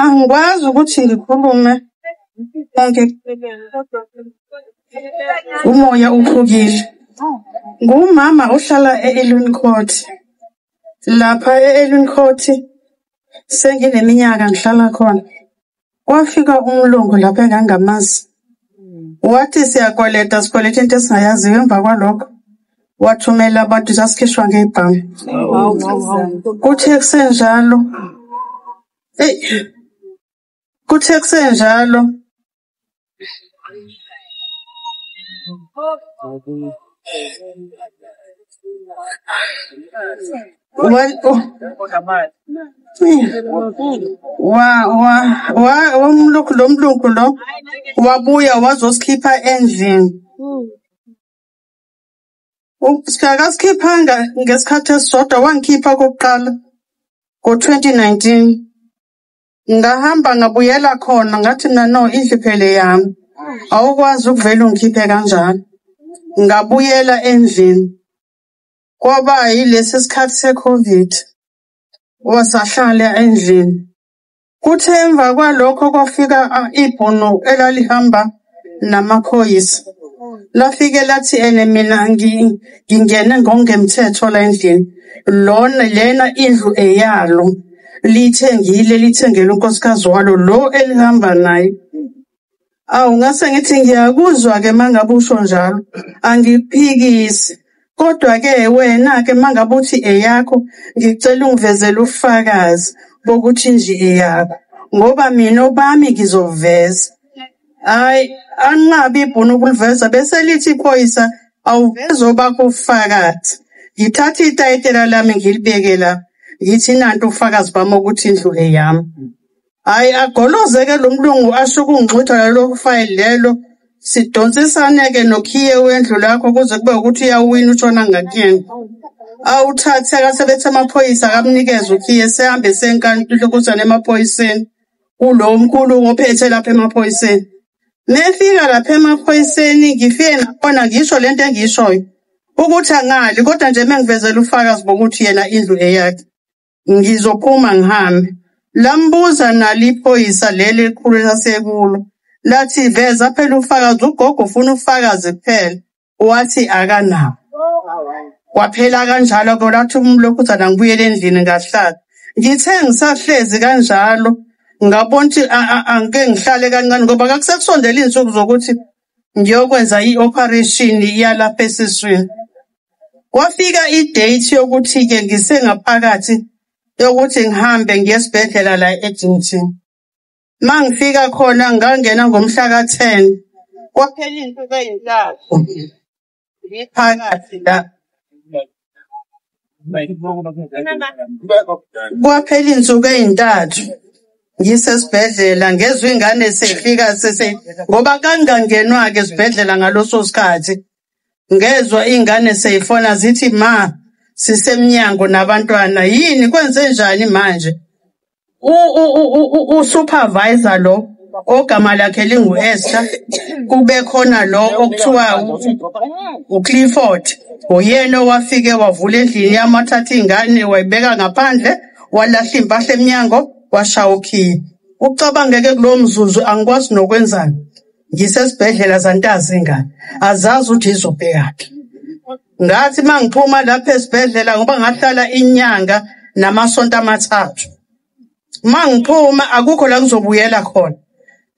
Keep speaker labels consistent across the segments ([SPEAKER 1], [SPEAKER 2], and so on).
[SPEAKER 1] Angikwazi ukuthi ngikhulume konke, umoya uphukile. Ngumama ohlala e-Elwyn Court. Lapha e-Elwyn Court sengineminyaka ngihlala khona. Kwafika umlungu lapha engangingamazi. Wathi siyakweleta, sikweleta into esingayaziyo. Emva kwalokho wathumela abantu sasikhishwa ngebhamu. Kuthe kusenjalo, eyi, kuthe kusenjalo umlungu lo mlungu lo wabuya wazosikhipha endlini. Akasikhiphanga ngesikhathi esisodwa, wangikhipha okokuqala ngo-2019. Ngahamba ngabuyela khona ngathi mina no, indlu phela eyami, awukwazi ukuvele ungikhiphe kanjalo. Ngabuyela endlini, kwaba yilesi sikhathi se-COVID, wasahlala endlini. Kuthe emva kwalokho kwafika ibhunu elalihamba namaphoyisa. Lafike lathi ene mina ngingene ngokungemthetho la endlini. Lona lena indlu eyalo, liyithengile, lithengele unkosikazi walo lo elihamba naye. Awu ngase ngithi ngiyakuzwa-ke uma ngabe usho njalo, angikuphikisi. Kodwa-ke wena-ke uma ngabe uthi eyakho, ngicela ungivezele ubufakazi bokuthi indlu eyakho, ngoba mina obami ngizobuveza. Hhayi, anqabe ibhunu ukuliveza bese lithi iphoyisa awuveze obakho ubufakazi. Ngithathe itayitela lami ngilibeke la, ngithi nantu ubufakazi bami ukuthi indlu eyami. Hhayi, agoloze-ke lo mlungu asho ukungixutha lelo fayili lelo. Sidonsisane-ke nokhiye wendlu lakho kuze kube ukuthi uyawina utshona ngakuyena. Awuthathe akasebethi amaphoyisa akamnikeze ukhiye, sihambe siye emaphoyiseni kulo mkhulu ophethe lapha emaphoyiseni. Mefika lapha emaphoyiseni ngifike nakhona ngisho lento engiyishoyo ukuthi angali, kodwa nje mengivezela ubufakazi bokuthi yena indlu eyakhe, ngizophuma ngihambe. Lambuza nalo iphoyisa leli elikhulu elasekulo, lathi veza phela ubufakazi, ugogo ufuna ubufakazi kuphela. Wathi akanawo. Kwaphela kanjalo-ke, lathi umlokhuzana ngibuyele endlini ngahlala. Ngithe ngisahlezi kanjalo, ngabona ukuthi angike ngihlale kancane ngoba kakusekusondele iy'nsuku zokuthi ngiyokwenza i-operation yalapha esiswini. Kwafika i-date yokuthi-ke ngisengaphakathi yokuthi ngihambe ngiye esibhedlela la e-Addington. Uma ngifika khona ngangena ngomhla ka-10, kwaphela iy'nsuku ey'ntathu ngiphakathi la. Kwaphela iy'nsuku ey'ntathu ngisesibhedlela, ngezwa ingane seyifika ngoba kangangenwa-ke esibhedlela ngaleso sikhathi. Ngezwa iy'ngane sey'fona zithi ma sisemnyango nabantwana, yini kwenze njani manje? U-supervisor lo ogama lakhe lingu-Esther, kube khona lo okuthiwa uClifford, uyena owafike wavula endlini yami, wathatha iy'ngane wayibeka ngaphandle, walahla iy'mpahla emnyango, washaya ukhiye. Ucabange-ke kulowo mzuzu angikwazi nokwenzani, ngisesibhedlela zantazi iy'ngane, azazi ukuthi izobhekaphi. Ngathi uma ngiphuma lapha esibhedlela, ngoba ngahlala inyanga namasonto amathathu, uma ngiphuma akukho la ngizobuyela khona.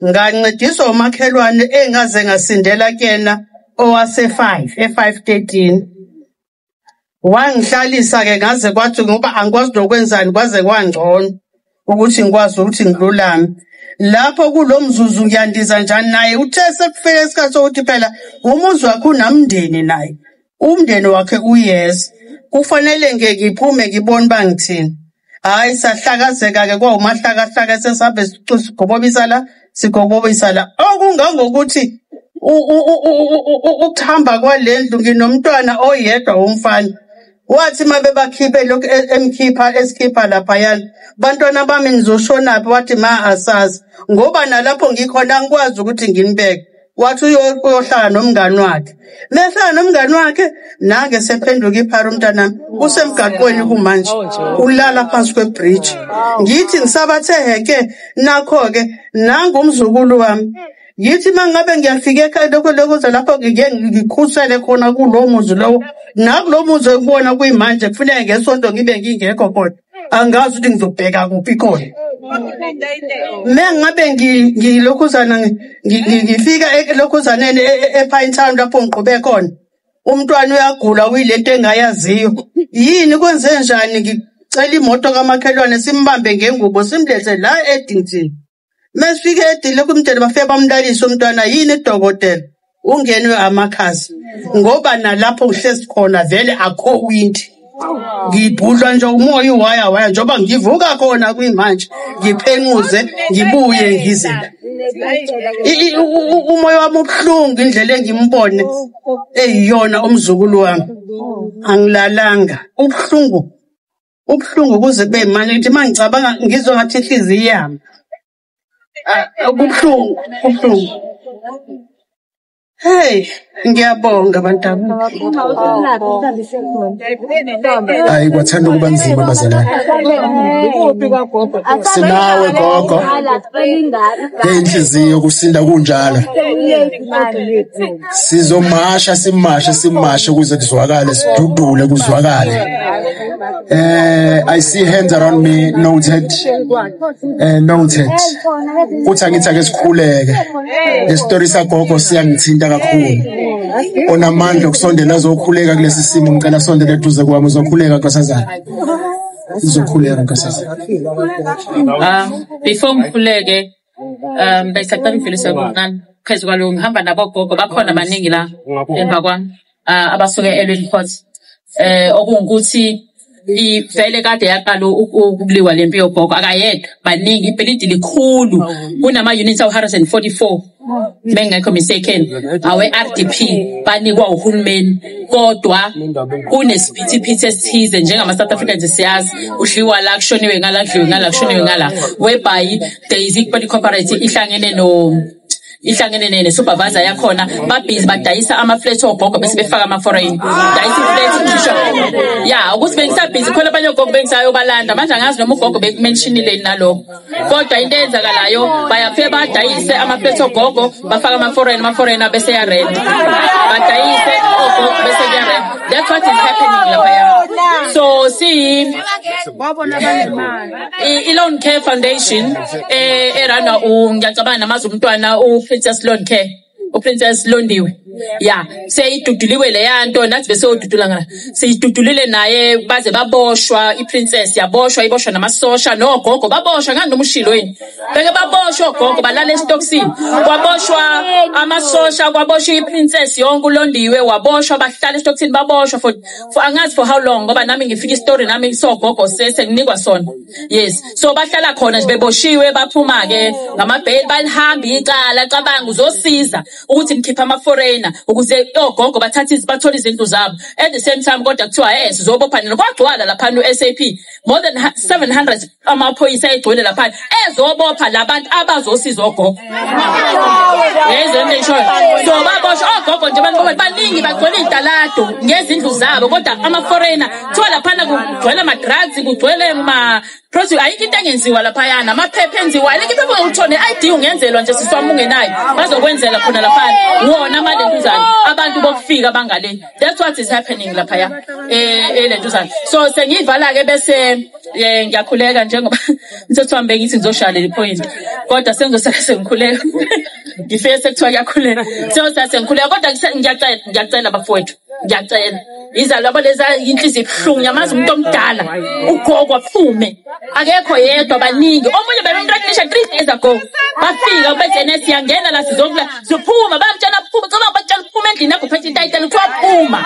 [SPEAKER 1] Ngancediswa umakhelwane engaze ngasindela kuyena owase-5, e-513. Wangihlalisa-ke ngaze kwathi ngoba angikwazi nokwenzani, kwaze kwangcono ukuthi ngikwazi ukuthi ngilulame. Lapho kulo mzuzu ngiyandiza njani naye, uthe sekufike isikhathi sokuthi phela umuzi wakhe unamndeni naye, umndeni wakhe uyeza, kufanele ngiphume ngibone uba ngithini. Hhayi, sahlakazeka-ke kwawumahlakahlaka, sesihambe sigobobisa la, sigobobisa la. Okungangokuthi ukuhamba kwale ndlu nginomntwana oyedwa womfana. Wathi uma bebakhiphe lokhu emkhipha esikhipha laphayana, bantwana bami nizoshonaphi? Wathi ma asazi, ngoba nalapho ngikhona angikwazi ukuthi nginibeke. Wathi uyohlala nomngani wakhe. Mehlala nomngani wakhe nange sephenduka iphara umntanami usemgaqweni kumanje ulala phansi kwebridge. Ngithi ngisabathe heke nakho-ke nangu umzukulu wami. Ngithi mangabe ngiyafika ekhaya lokho lokuze lapho ngike ngikhusele khona kulowo muzi lowo nakulo muzi ekubona kuyimanje kufuneka ngesonto ngibe ngingekho khona. Angazi ukuthi ngizobheka kuphi khona. Mengabe ngilokhuzana ngifika elokhuzaneni ePine Town lapho ngiqhube khona. Umntwana uyagula uyilento engayaziyo. Yini kwenze njani ngicela imoto kamakhelwane simbambe ngengubo simlethe la eDington. Mesifike eDile kumtshela bafike bamlalisa umntwana yini dokotela ungenwe amakhasi ngoba nalapho ngihlezi khona vele akho windi. Ngibhudlwa nje umoya uwaya waya njengoba ngivuka khona kuyimanje ngiphenquze ngibuye ngize la. Umoya wami ubuhlungu indlela engimbone eyiyona umzukulu wami. Angilalanga ubuhlungu ubuhlungu kuze kube manje ngithi mangicabanga ngizwa ngathi inhliziyo yami kubuhlungu kubuhlungu. Hey, ngiyabonga bantami.
[SPEAKER 2] Hayi kwathanda ukuba nzima bazalwane. Sinawe gogo. Ngenhliziyo kusinda kunjalo. Sizomasha simashe simashe kuze kuzwakale sidudule kuzwakale. I see hands around me noted. Noted. Kuthi angithi ake sikhuleke. Le story sagogo siyangithinta kakhulu. Onamandla okusondela azokhuleka kulesi simo ngicela sondele eduze kwami uzokhuleka nkosazana. Uzokhuleka nkosazana.
[SPEAKER 3] Before ngikhuleke besacela ngidlulise kancane phezu kwalo ngihamba nabogogo bakhona baningi la emva kwami abasuke eLwin Court okungukuthi ivele kade yaqala ukuliwa lempi yogogo akayedwa baningi ibhilidi likhulu kunama units awu 144 bengekho mistaken awe RDP banikwa uhulumeni kodwa kunesiphithiphithi esithize njengama South Africans siyazi udliwa la kushoniwe ngala kudliwe ngala kushoniwe ngala whereby there is Equality Cooperative ihlangene no ihlangene nene supervisor yakhona babhizi badayisa ama flats ogogo bese befaka ama foreign dayisa flat ngisho ya ukuthi bengisabhizi khona abanye ogogo bengisayobalanda manje angazi noma ugogo bekumentionile nalokho kodwa into eyenzakalayo bayafika badayise ama flats ogogo bafaka ama foreign bese ya rent badayise ogogo bese ya rent. That's what is happening lapha. So see i-Loan Care Foundation erana ngiyacabanga namazi umntwana uPrincess Loan Care uPrincess Londiwe ya seyiduduliwe leya nto nathi bese ududula ngala seyidudulile naye baze baboshwa iPrincess yaboshwa iboshwa namasosha nogogo baboshwa ngani noma ushilo yini beke baboshwa ogogo balala esitokisini kwaboshwa amasosha kwaboshwa iPrincess yonke uLondiwe waboshwa bahlala esitokisini baboshwa for angazi for how long ngoba nami ngifika istory nami sogogo senginikwa sona. Yes, so bahlala khona nje beboshiwe baphuma ke ngamabheli balihamba icala cabanga uzosiza ukuthi nikhipha ama foreigner ukuze ogogo bathathe bathole izindlu zabo at the same time kodwa kuthiwa sizobopha nina kwagcwala lapha no SAP more than 700 amaphoyisa egcwele lapha ezobopha labantu abazosiza ogogo. So baboshwa ogogo nje abantu baningi bagcwele idalado ngezindlu zabo kodwa ama foreigner kuthiwa lapha kugcwele ama drugs kugcwele ma prostitute ayikho into engenziwa laphayana amaphepha enziwa ayikho into ongutshone ID ungenzelwa nje siswami ungenayo bazokwenzela khona laphana wona amalentuzana abantu bokufika bangale. That's what is happening laphaya elentuzana. So sengiyivala ke bese ngiyakhuleka njengoba mthetho wami bengithi ngizoshaya leli point kodwa sengizosala sengikhuleka ngifike sekuthiwa kuyakhuleka sengizosala sengikhuleka kodwa ngiyacela bafowethu ngiyacela izalabo leza inhliziyo ebuhlungu yamazi umuntu omdala ugogo aphume akekho yedwa baningi omunye bebemthreatenisha 3 days ago bafika bese siyangena la sizokula siphuma bamtshela phuma caba batshela phuma endlini yakho phethe itayitela kuthiwa phuma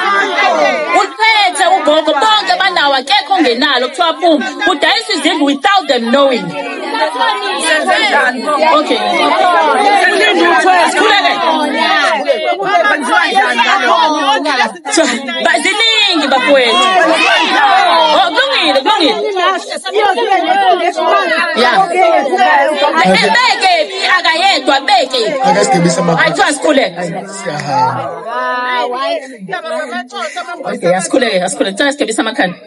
[SPEAKER 3] uphethe ugogo bonke banawo akekho ongenalo kuthiwa phuma kudayisa izindlu without them knowing. Okay, sikhuleke ziningi bafowethu. Oh, kulungile kulungile. Ya. Beke akayedwa Bazoqedwa beke.
[SPEAKER 2] Ake sigibise amakhanda.
[SPEAKER 3] Ayithiwa sikhuleke.
[SPEAKER 2] Siyahamba.
[SPEAKER 3] Okay, asikhuleke, asikhuleke. Cela sigibise amakhanda.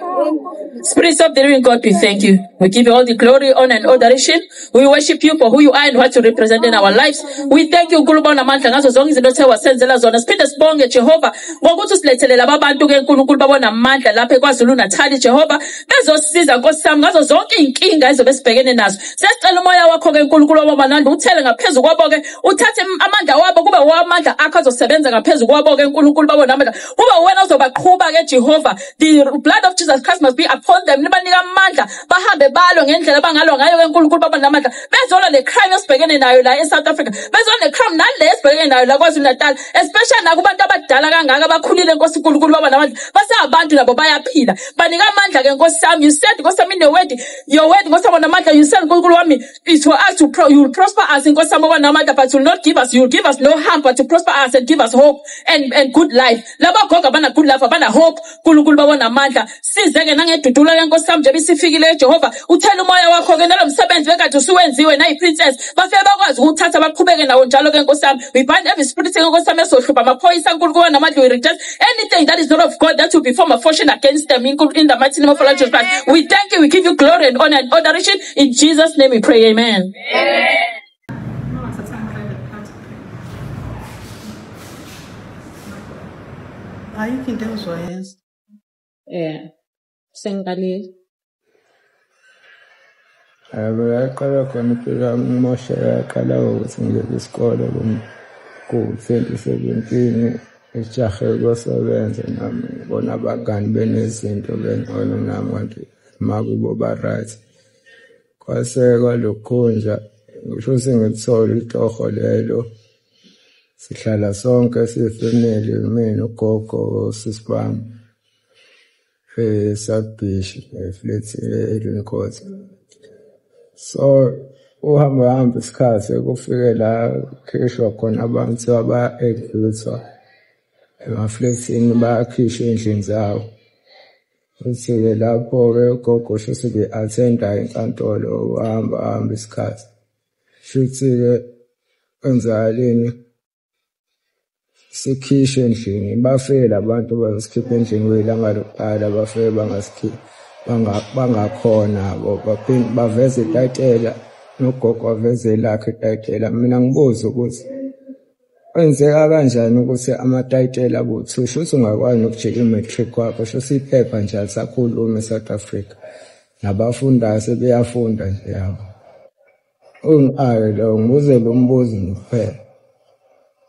[SPEAKER 3] Spirit of the living God, we thank you. We give you all the glory, honor, and adoration. We worship you for who you are and what you represent in our lives. We thank you, Nkulunkulu namandla ngazo zonke izinto othe wasenzela zona. Siphinde sibonge Jehova ngokuthi usilethele laba bantu ke Nkulunkulu babona amandla lapha eKwaZulu Natal Jehova bezosisiza Nkosi yami ngazo zonke inkinga ezobe sibhekene nazo. Sesicela umoya wakho ke Nkulunkulu wabamandla uthele ngaphezulu kwabo ke, uthathe amandla wabo kube wamandla akho azosebenza ngaphezulu kwabo ke Nkulunkulu babona amandla. Kube wena ozobaqhuba ke Jehova. The blood of Jesus Christ must be upon them. Nibanika amandla bahambe balwe ngendlela abangalwa ngayo ke Nkulunkulu babona amandla. Bezolwa le crime esibhekene nayo la eSouth Africa. Bezolwa ne crime nale esibhekene nayo la KwaZulu Natal, especially nakubantu abadala kangaka abakhulile Nkosi uNkulunkulu babona amandla. Baseyabantu nabo bayaphila. Banika amandla ke Nkosi yami. You said Nkosi yami in your word, Nkosi yami namandla, you said Nkulunkulu wami is for us to you will prosper us Nkosi yami namandla, but you will not give us, you will give us no harm, but to prosper us and give us hope and good life. Laba gogo abana good life, abana hope. Nkulunkulu babona amandla. Size ke nangedudula ke Nkosi yami njengoba isifikile Jehova. Uthela umoya wakho ke nalo msebenzi bekade usuwenziwe nayi princess. Bafike bakwazi ukuthatha baqhubeke nawo njalo ke Nkosi yami. We bind every spirit ke Nkosi yami ezohlupha amaphoyisa Nkulunkulu namandla. We reject anything that is not of God that will be form a fortune against them in the mighty name of our Lord Jesus Christ. We thank you. We give you glory and honor and adoration. In Jesus' name we pray. Amen.
[SPEAKER 1] Ayikho into engizoyenza.
[SPEAKER 4] Sengiqalile.
[SPEAKER 5] Yaqala khona impilo yami imosheka, yaqala ukuthi ngiyeke isikole ku-2017 ngijahe ukuyosebenza nami ngibona abangani benezinto bengcono nami kanti makubo ba-right. Kwase kwalokhunja ngisho sengilithola itoho lelo, sihlala sonke siyifemeli, mina ugogo usisi bami e-South Beach eflethi e-Elwyn Court. So uhamba hamba isikhathi kufike la kukhishwa khona abantu aba-exit-wa emaflethini, bayakhishwa ey'ndlini zabo. Futhi-ke lapho-ke ugogo shuthi be-attend-a inkantolo, uhamba hamba isikhathi. Shuthi-ke kwenzakaleni, sikhishwe endlini, bafike la bantu bazosikhipha endlini kwilanga lokuqala, bafike bangasikhiphi, bangakhona bo, baphinde baveze itayitela, nogogo waveze elakhe itayitela. Mina ngibuza ukuthi kwenzeka kanjani ukuthi amatayitela abu-two, shuthi ungakwazi nokujika i-matric wakho, shuthi iphepha nje alisakhulumi e-South Africa, nabafundayo sebeyafunda nje yabo. Ungixake lo, ngibuze lo mbuzo nje kuphela.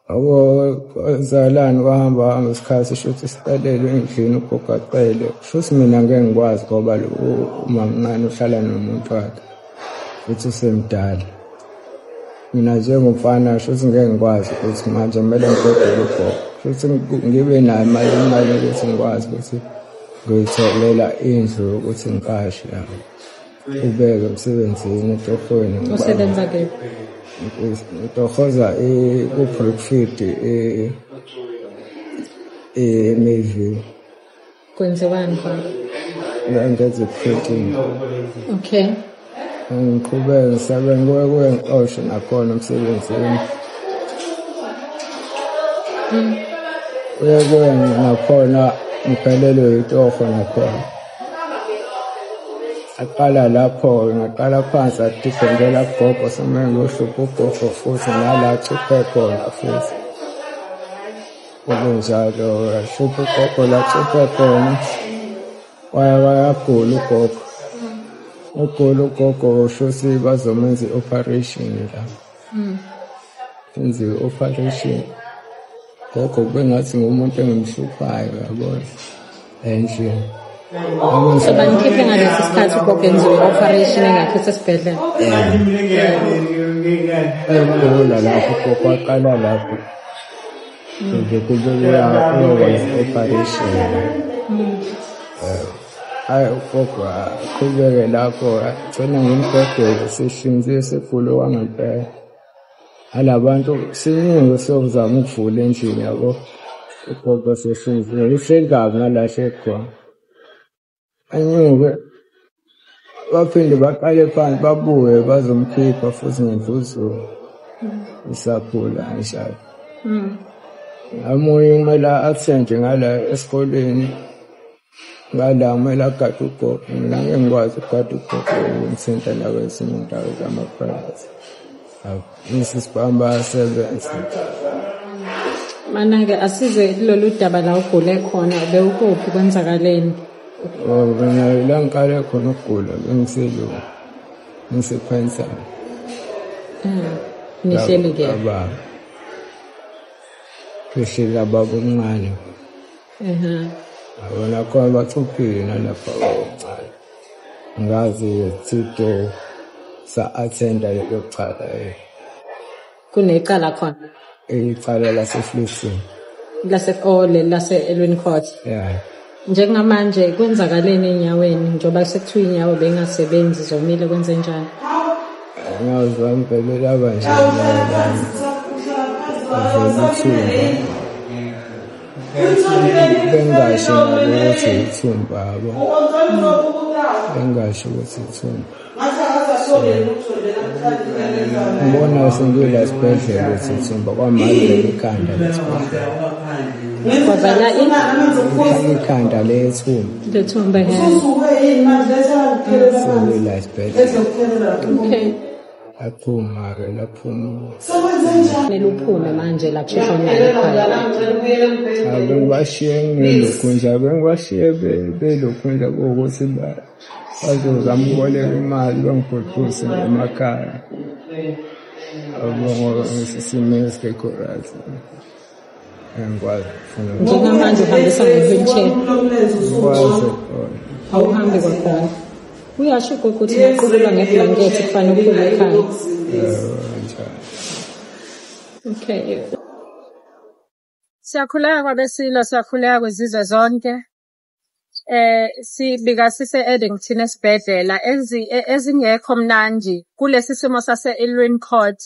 [SPEAKER 5] Yabo kwenzalani, kwahamba hamba isikhathi shuthi sicelelwe endlini ugogo acele, shuthi mina ngeke ngikwazi ngoba lo umamncane uhlala nomuntu wakhe futhi usemdala. Mina njengomfana shuthi ngeke ngikwazi ukuthi manje kumele ngigodole ugogo, shuthi ngibe nayo imali encane ukuthi ngikwazi ukuthi ngiyitholela indlu yokuthi ngiqashe lapho. Ubeke emsebenzini etohweni.
[SPEAKER 4] Usebenza kephi?
[SPEAKER 5] Ngitohoza ku-Brookfield e-Mayville.
[SPEAKER 4] Kwenziwani khona?
[SPEAKER 5] Ngenza i-printing.
[SPEAKER 4] Okay.
[SPEAKER 5] Ngiqhubeke ngisebenze kuye kuye ngixoshe nakhona emsebenzini. Kuye kuye nakhona ngiphelelwe itoho nakhona. Aqala lapho-ke, ngaqala phansi adifendela kugogo, semele ngiyohlupha ugogo futhi nala acuphe khona futhi. Kube njalo, ngahlupha ugogo la acuphe khona, waya wayagula ugogo. Ugula ugogo shuthi bazomenza i-operation la. Enziwe i-operation. Gogo kube ngathi ngumuntu engimhluphayo yabona endlini.
[SPEAKER 4] So banikhiphe ngalesi sikhathi ugogo enziwe i-operation engakho esibhedlela.
[SPEAKER 5] Egula lapho ugogo waqala lapho. Nje kube uyakwenza i-operation. Hhayi ugogo aqhubeke lapho agcina ngimgodole sehlinziwe segula okwangempela. Nalabantu siningi siyozama ukuvula endlini yabo. Ugogo sehlinziwe uhleli kabi nala ehleli khona. Anyuke baphinde baqale phansi babuye bazomkhipha futhi ngendluzula. Isakhula kanjalo. Omunye kumele a-attend-e ngala esikoleni, ngala kumele agade ugogo. Mina ngeke ngikwazi ukugada ugogo ngimthinta nakwezinye iy'ndawo zama-private. Mrs Bam bayasebenza.
[SPEAKER 4] Mana-ke asize kulolu daba la ugule khona, bewukuphi, kwenzakaleni?
[SPEAKER 5] Oh, mina la ngiqale khona ukugula bengiselo ngise-Pinetown.
[SPEAKER 4] Nihleli-ke?
[SPEAKER 5] Kababa. Ngihleli kababa omncane. Yabona khona bacuphile nalapha baba omncane. Ngazi thito sa-attenda lelo cala.
[SPEAKER 4] Kunecala khona?
[SPEAKER 5] Icala lase-Fletini.
[SPEAKER 4] Lase, oh, leli lase-Elwyn Court.
[SPEAKER 5] Yeah.
[SPEAKER 4] Njengamanje kwenzakaleni ey'nyaweni njengoba sekuthiwa iy'nyawo bengasebenzi zomile, kwenzenjani?
[SPEAKER 5] Inyawo zami vele laba nje lami. Vele ithumba. Bengasho nabo ukuthi ithumba yabo. Bengasho ukuthi ithumba. Ngibona sengila esibhedlela ukuthi ithumba kwamanje ikhanda lesibhedlela.
[SPEAKER 4] Kwavela
[SPEAKER 5] Ikhanda lethumba.
[SPEAKER 4] Lethumba, he.
[SPEAKER 5] Sengila esibhedlela.
[SPEAKER 4] Okay.
[SPEAKER 5] Laphuma-ke, laphuma.
[SPEAKER 4] Kumele uphume manje la kushona ekhaya.
[SPEAKER 5] Bengibashiye ngelokhu nje, bengibashiye belokhu nje kuwukuthi bazozama ukuboleka imali bangigoduse emakhaya. Yabo ngoba ngisesimeni esingekho right. Angikwazi ukufuna.
[SPEAKER 4] Njengamanje uhambisa nge-wheelchair?
[SPEAKER 5] Ngikwazi khona.
[SPEAKER 4] Awuhambi kwakhona. Uyasho ugogo ukuthi naqululwa ngeblankethi kufanele uphume ekhaya.
[SPEAKER 5] Yebo, kanjalo.
[SPEAKER 4] Okay.
[SPEAKER 6] Siyakhuleka kwabeSilo, siyakhuleka kwizizwe zonke. Sibika sise-Addington esibhedlela ezingekho mnandi kulesi simo sase-Elwyn Court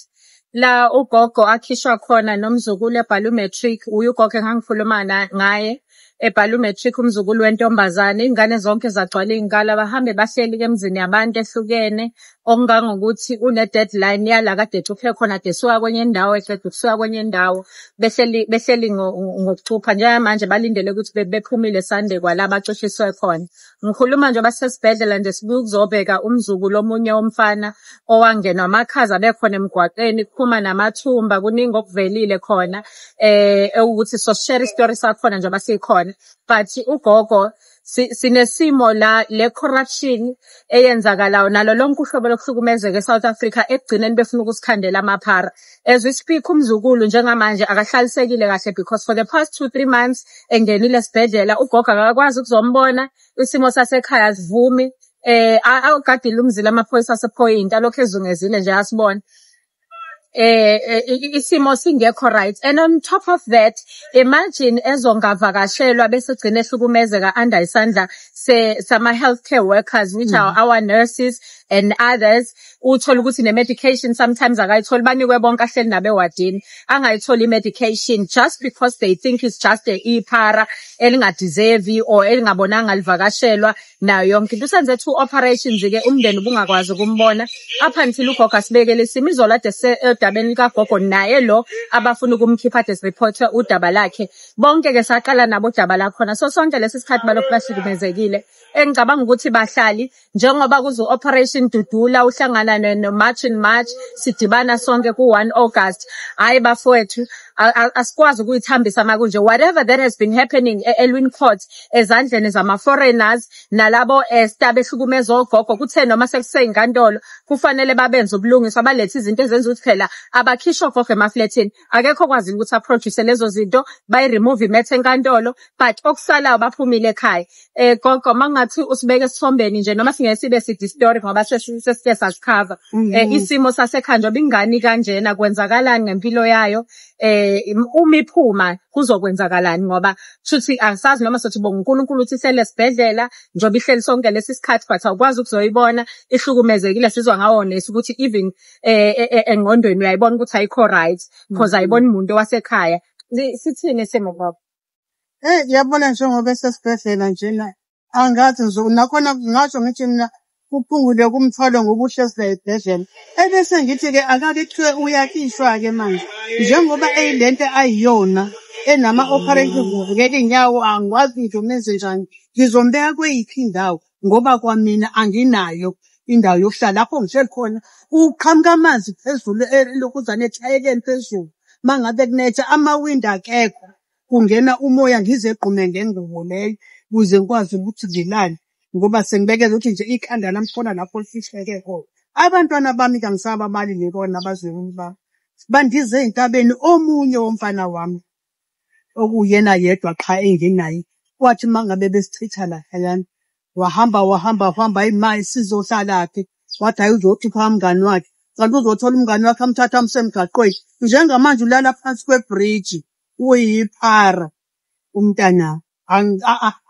[SPEAKER 6] la ugogo akhishwa khona nomzukulu ebhala u-matric. Uye ugogo engangikhuluma ngaye ebhala u-matric, umzukulu wentombazane. Iy'ngane zonke zagcwala iy'nkala, bahambe bahleli-ke emzini yabantu ehlukene, okungangokuthi une-deadline yala kade ecuphe khona, kade esuka kwenye indawo eqeda ukusuka kwenye indawo, behleli ngokucupha. Njengamanje balindele ukuthi bephumile Sunday kwala bacishiswe khona. Ngikhuluma nje basesibhedlela nje sibuye ukuzobheka umzukulu omunye womfana owangenwa amakhaza abekhona emgwaqeni, kuphuma namathumba, kuningi okuvelile khona ewukuthi sosishare isitori sakhona njengoba sikhona. But ugogo sinesimo la le corruption eyenzakalayo nalo lonke uhlobo lokuhlukumezeka eSouth Africa, ekugcineni befuna ukusikhandela amaphara. As we speak, umzukulu njengamanje akahlalisekile kahle because for the past 2-3 months engenile esibhedlela, ugogo akakwazi ukuzombona, isimo sasekhaya asivumi. Awugadile umzila amaphoyisa asePoint alokhu ezungezile nje asibona. Isimo singekho right, and on top of that, imagine ezongavakashelwa bese egcine ehlukumezeka under isandla sama healthcare workers, which are our nurses and others. Uthola ukuthi ne-medication sometimes akayitholi, banikwe bonke ahleli nabo ewadini, angayitholi i-medication just because they think it's just a iphara elingadeserve or elingabonanga livakashelwa nayo yonke into. Usenze 2 operations-ke, umndeni ubungakwazi ukumbona up until ugogo asibekele isimo. Izolo ade odabeni likagogo naye lo abafuna ukumkhipha ade report udaba lakhe. Bonke-ke saqala nabo udaba lakhona. So sonke lesi sikhathi balokhu bahlukumezekile. Engicabanga ukuthi bahlali njengoba kuzo Operation Dudula uhlangana no March and March, sidibana sonke ku-1 August. Hhayi bafowethu, asikwazi ukuyithambisa makunje. Whatever that has been happening e-Elwyn Court ezandleni zama-foreigners nalabo Esther behlukumeza ogogo, kuthe noma sekusey'nkantolo kufanele babenze ubulungiswa, balethe izinto ezenza ukuthi phela abakhishwa ogogo emaflethini. Akekho okwazile ukuthi a-produce lezo zinto, bayi-remove imethe enkantolo, but okusalayo baphumile ekhaya. Gogo, uma kungathi usibeke esithombeni nje, noma singeke sibe side isitori ngoba sesike sasikhava. Isimo sasekhaya njengoba ingane kanjena, kwenzakalani ngempilo yayo? Uma iphuma kuzokwenzakalani, ngoba kushuthi asazi noma sothi bonga uNkulunkulu ukuthi ihleli esibhedlela njengoba ihleli sonke lesi sikhathi, but awukwazi ukuzoyibona ihlukumezekile. Sizwa ngawo nesi ukuthi even engqondweni uyayibona ukuthi ayikho right because ayiboni muntu wasekhaya. Sithini isimo baba?
[SPEAKER 1] Yabona njengoba esesibhedlela njena, angazi nje nakhona ngasho ngithi mina Kuphunguleke umthwalo ngoba uhlezi la esibhedlela. Ebese ngithi-ke akake kuthiwe uyakhishwa-ke manje, njengoba eyilento ayiyona, enama-operation kuvikela iy'nyawo, angikwazi ngisho menze njani. Ngizombeka kweyiphi indawo ngoba kwamina anginayo indawo yokuhlala. Lapho ngihleli khona kuqhamuka amanzi phezulu elokhuzane ethayeleni phezulu. Uma ngabe kunetha amawindi akekho, kungena umoya ngizegqume ngengubo leyo ukuze ngikwazi ukuthi ngilale ngoba sengibekeza ukuthi nje ikhanda lami khona lapho lifihleke khona. Abantwana bami-ke angisababali ngibona nabazukulu bami. Bandize ey'ntabeni omunye womfana wami okuwuyena yedwa qha enginaye. Kwathi uma ngabe besichitha laphayana, wahamba wahamba wahamba, hhayi ma sizohlalaphi? Wathi hhayi uzokhipha umngani wakhe. Kanti uzothola umngani wakhe amthathe amuse emgaqweni. Njengamanje ulala phansi kwebhriji, uyiphara umntanami.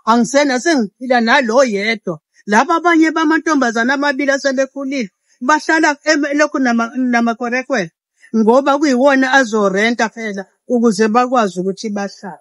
[SPEAKER 1] Angisena sengiphila nalo yedwa. Laba abanye bamantombazane amabili asebekhulile bahlala lokhu namakwerekwere ngoba kuyiwona azorenta phela ukuze bakwazi ukuthi bahlale.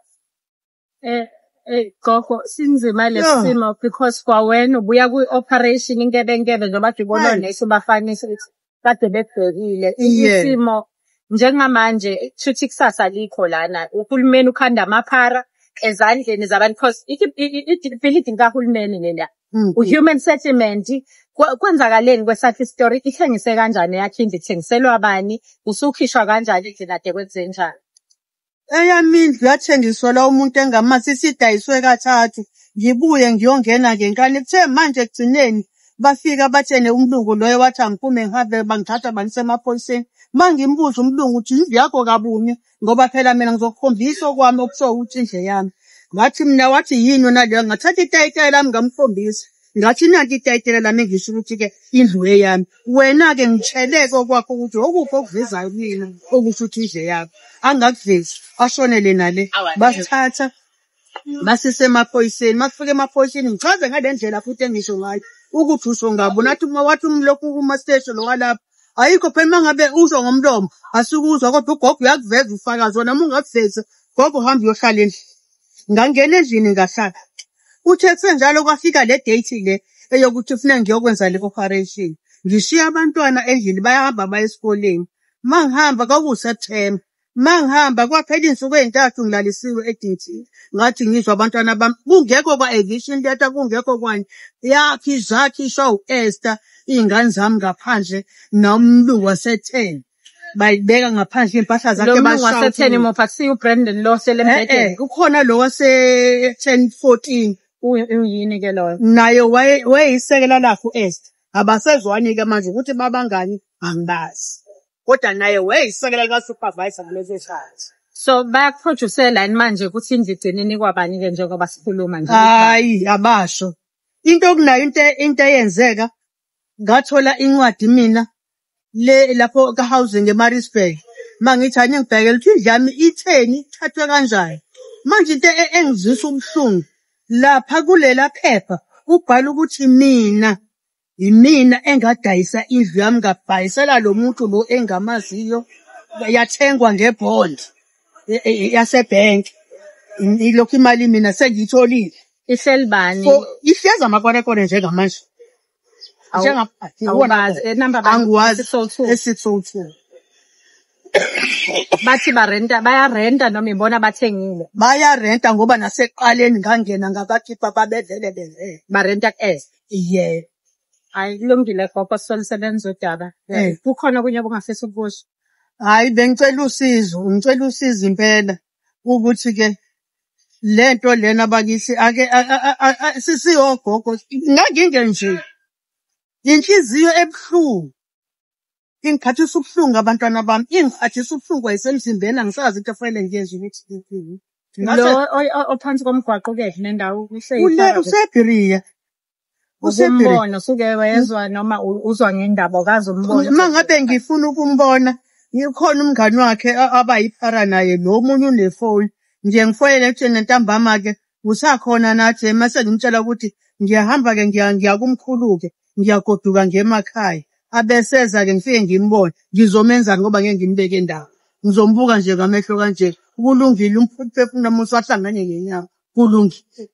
[SPEAKER 6] Gogo, sinzima lesi simo because kwawena ubuya kwi-operation inkebenkebe njengoba kade ubona onesi ubafanisa ukuthi kade bekubhekile. Isimo njengamanje kushuthi ikusasa alikho lana. Uhulumeni ukhanda amaphara ezandleni zabantu because ibhilidi likahulumeni leliya. U-human settlement kwenzakaleni kwesakhe isitori? Ithengise kanjani eyakho indlu? Ithengiselwa bani? Usukhishwa kanjani endlini kade kwenzenjani?
[SPEAKER 1] Eyami indlu yathengiselwa umuntu engamazi isidayiswe kathathu. Ngibuye ngiyongena ngenkani. Kuthe manje ekugcineni bafika batshene umlungu loyo wathi angiphume ngihambe bangithatha bangise emaphoyiseni. Uma ngimbuza umlungu ukuthi indlu yakho kabuni ngoba phela mina ngizokukhombisa okwami okushoyo ukuthi indlu eyami. Ngathi mina wathi yini yona leyo ngathatha itayitela lami ngamkhombisa. Ngathi nanti itayitela lami engisho ukuthi-ke indlu eyami. Wena-ke ngitsheleke okwakho ukuthi okuphi okuvezayo kumina okusho ukuthi indlu eyakho. Angakuvezi ashonele nale. Basithatha basise emaphoyiseni. Uma kufika emaphoyiseni ngichaze ngale ndlela futhi engisho ngayo ukuthi usho ngabona. Athi uma wathi umlokhu kumasteshi lo walapha ayikho phela uma ngabe usho ngomlomo asikuzwa kodwa ugogo uyakuveza ufakazi wena uma ungakuvezi gogo uhambe uyohlala endlini. Ngangena endlini ngahlala. Kuthe kusenjalo kwafika le date le eyokuthi kufuneka ngiyokwenza le operation. Ngishiya abantwana endlini bayahamba baye esikoleni. Uma ngihamba kwakuwu-September. Uma ngihamba kwaphela iy'nsuku ey'ntathu ngilalisiwe edinjini. Ngathi ngizwa abantwana bami kungekho kwa-eviction letter kungekho kwani. Zakhishwa u-Esther iy'ngane zami ngaphandle nomlungu wase-ten. Bayibeka ngaphandle iy'mpahla
[SPEAKER 6] Lo
[SPEAKER 1] zakhe
[SPEAKER 6] mlungu
[SPEAKER 1] bashaya
[SPEAKER 6] wase-ten mopha akusiyo uBrandon lo ohleli embhedeni?
[SPEAKER 1] Kukhona lo wase-10 14.
[SPEAKER 6] Uyini ke loyo?
[SPEAKER 1] Naye wayeyisekela lakhe u-Esther. Abasezwani-ke manje ukuthi babangani angibazi. Kodwa naye wayeyisekela lika-supervisor ngaleso sikhathi.
[SPEAKER 6] So bayakuproducela yini manje ukuthi indlu igcine inikwa bani-ke njengoba sikhuluma nje?
[SPEAKER 1] Hhayi, abasho. Into okunayo into eyenzeka, ngathola incwadi mina le lapho ka-housing eMaritzburg. Uma ngithi aningibhekele ukuthi indlu yami itheni, ithathwe kanjani. Manje into engizwisa ubuhlungu, lapha kulela phepha kubhalwe ukuthi mina, yimina engadayisa indlu yami ngabhayisela lo muntu lo engamaziyo, yathengwa ngebond yasebhenki. Ilokhu imali mina sengiyitholile.
[SPEAKER 6] Ihleli bani?
[SPEAKER 1] So ihlezi amakwerekwere njengamanje.
[SPEAKER 6] Awubazi. Number bani?
[SPEAKER 1] Angiwazi.
[SPEAKER 6] 602.
[SPEAKER 1] E-602.
[SPEAKER 6] Bathi barenta, bayarenta noma ibona bathengile?
[SPEAKER 1] Bayarenta ngoba nasekuqaleni ngangena ngabakhipha babevele bevele.
[SPEAKER 6] Barenta ku-S?
[SPEAKER 1] Yebo.
[SPEAKER 6] Hayi kulungile gogo, sisolisebenza udaba. Kukhona okunye obungafisa ukukusho?
[SPEAKER 1] Hhayi bengicela usizo, ngicela usizo impela ukuthi-ke lento lena bakithi ake sisiyogogo nganginge nje inhliziyo ebuhlungu ingiphathisa ubuhlungu abantwana bami, ingiphathisa ubuhlungu kwayisemzimbeni, angisazi into efanele ngiyenze ukuthi ngithini.
[SPEAKER 6] Lo ophansi komgwaqo ke nendawo
[SPEAKER 1] useBerea.
[SPEAKER 6] Ukumbona usuke wezwa noma uzwa ngendaba okaze umbone.
[SPEAKER 1] Uma ngabe ngifuna ukumbona, ngikhona umngani wakhe abayiphara naye lo omunye unefoni. Ngiye ngifonele ekutsheni ntambama-ke usakhona nathi mase ngimtshela ukuthi ngiyahamba-ke ngiya kumkhulu-ke ngiyagoduka ngiye emakhaya. Abeseza-ke ngifike ngimbone ngizomenzani ngoba ngeke ngimbeke ndawo. Ngizombuka nje ngamehlo kanje. Kulungile umphefumulo nami usahlangane ngenyama. Kulungile.